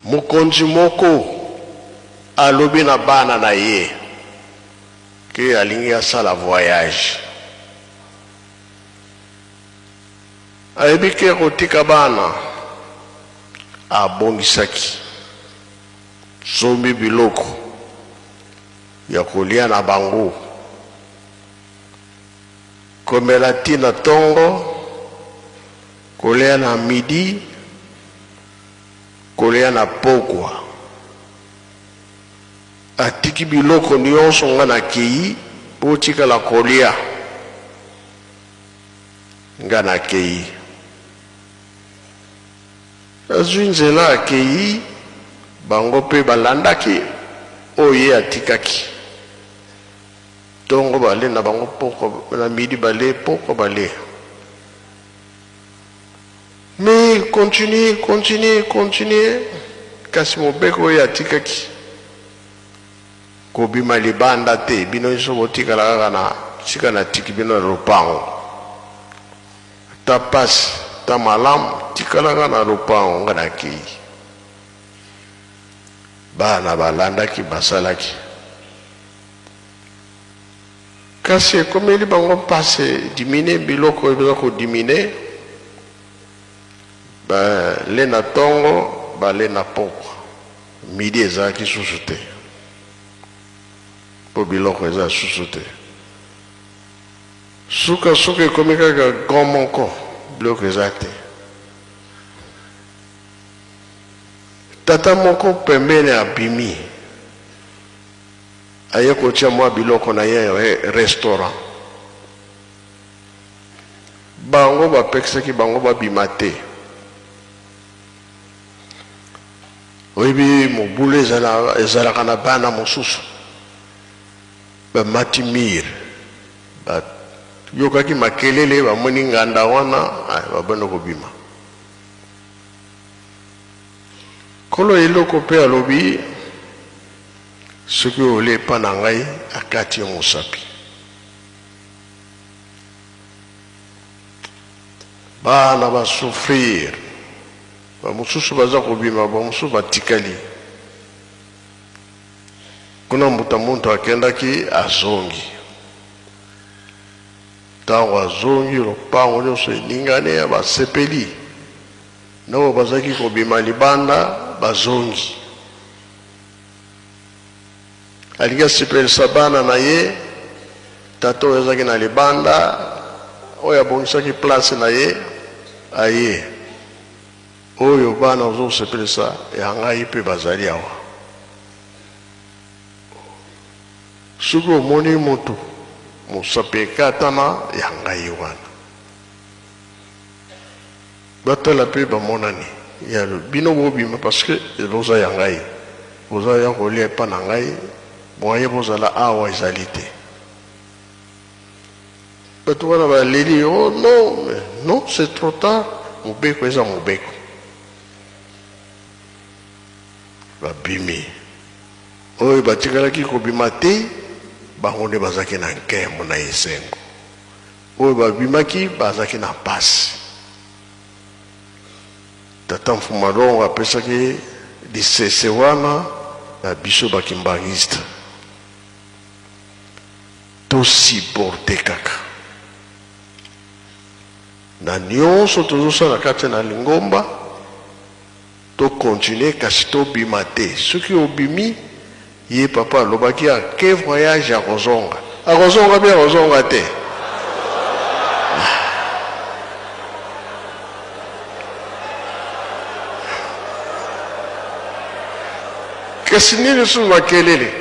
Mokonzi moko alobi na bana na ye ke alingi asala voyage. Ayebi ke akotika bana, abongisaki sombi biloko ya kolia na bango, komela ti na tongo, kolia na midi, kolia na pokwa. Atiki biloko nionso nga nakeyi botikala kolia nga nakeyi. Azui nzela akeyi bango pe balandaki oyo ye atikaki. Tongo bale na bango pokwa na midi bale pokwa bale. Mais continue continue continue kasi mobeko oyo atikaki kobima libanda te bino nyonso botikala kaka na sika natiki bino na lopango ata pasi ata malamu tikala kaka na lopango nga nakei bana balandaki basalaki Kasi ekomeli bango mpasi dimine biloko eza ko dimine ba le na tongo ba le na pokwa midi ezalaki susu te po biloko eza susu te suka suka ekomi kaka gant moko biloko eza te tata moko pembeni abimi Aye kotia mwa biloko na ye restaurant. Bango bapekisaki bango babima te. Oyebi mobulu ezalaka na bana mosusu. Bamati mur, bayokaki makelele, bamoni nganda wana, babandi kobima. Nkolo eloko pe alobi, Soki olie epa na ngai, akati yo mosapi. Bana ba souffrir, ba mosusu baza kobima, ba mosusu batikali. Kuna mbuta muntu akendaki azongi. Tango azongi lopango nyonso eningani, basepeli. Na oyo bazalaki kobima libanda bazongi. Alingi asepelisa bana na ye. Tata oyo azalaki na libanda, oyo abongisaki place na ye, aye. Oyo bana ozo kosepelisa ya ngai mpe bazali awa. Soki omoni moto mosapi ekatana, ya ngai wana. Batala pe bamonani ya bino bobima parce que boza ya ngai boza ya kolia epa na ngai moyen bozala awa ezali te bato wana baleli oh non mais non c'est trop tard mobeko eza mobeko babimi oyo batikalaki kobima te bango nde bazalaki na nkembo na esengo Oyo babimaki bazalaki na mpasi. Tata Mfumu Malongo apesaki lisese wana na biso ba kimbanguistes. To supporter kaka na nionso tozosala kati na lingomba. To continuer kasi to bima te soki obimi ye papa alobaki ake voyage akozonga akozonga bien akozonga te kasi nini susu makelele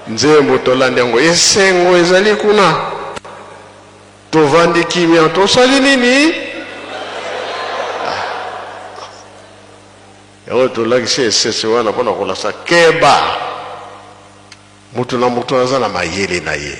Nzembo tolandi yango esengo ezali kuna tovandi kimia tosali nini ah. Yango tolakisi esese wana mpona kolasa keba mutu na mutu aza na mayele na ye.